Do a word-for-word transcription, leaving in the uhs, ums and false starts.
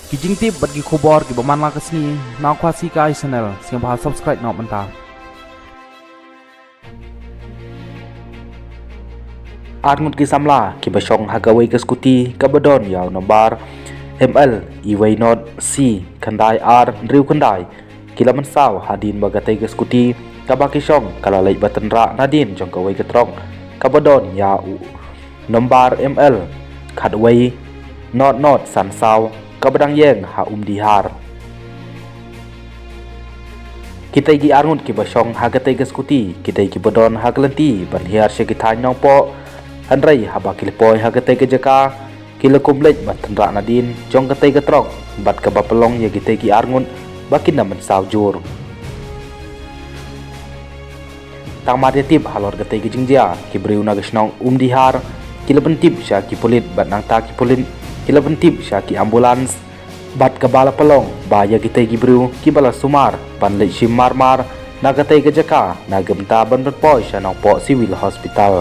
Ki jingtip bad ki khubor kiba man la ka sngi na Khasi Kai Channel, sngewbha subscribe noh mynta. Ar ngut ki samla kiba shong ha kawei ka skuti kaba don ïa u nombar M L uwei not C khyndai ar hynriew khyndai ki la mynsaw hadien ba katei ka skuti kaba ki shong ka la leit ba tynrah nadien jong kawei ka trok kaba don ïa u nombar M L khatwei not not san saw kaba dang ïeng ha Umdihar. Kitei ki ar ngut kiba shong ha katei ka skuti, kitei kiba don ha ka lynti ban hiar sha ki thaiñ Nongpoh, hynrei haba ki la poi ha katei ka jaka, ki la kum leit ban tynrah nadien jong katei ka trok bad kaba pynlong ïa kitei ki ar ngut ba kin da mynsaw jur. Tang mar ïa tip halor katei ka jingjia, ki briew na ka shnong Umdihar ki la pyntip sha ki pulit bad nangta ki pulit ki la pyntip sha ki ambulance bad kaba la pynlong ba ïa kitei ki briew kiba la sumar ban leit shim mar mar na katei ka jaka na ka bynta ban pynpoi sha Nongpoh Civil Hospital.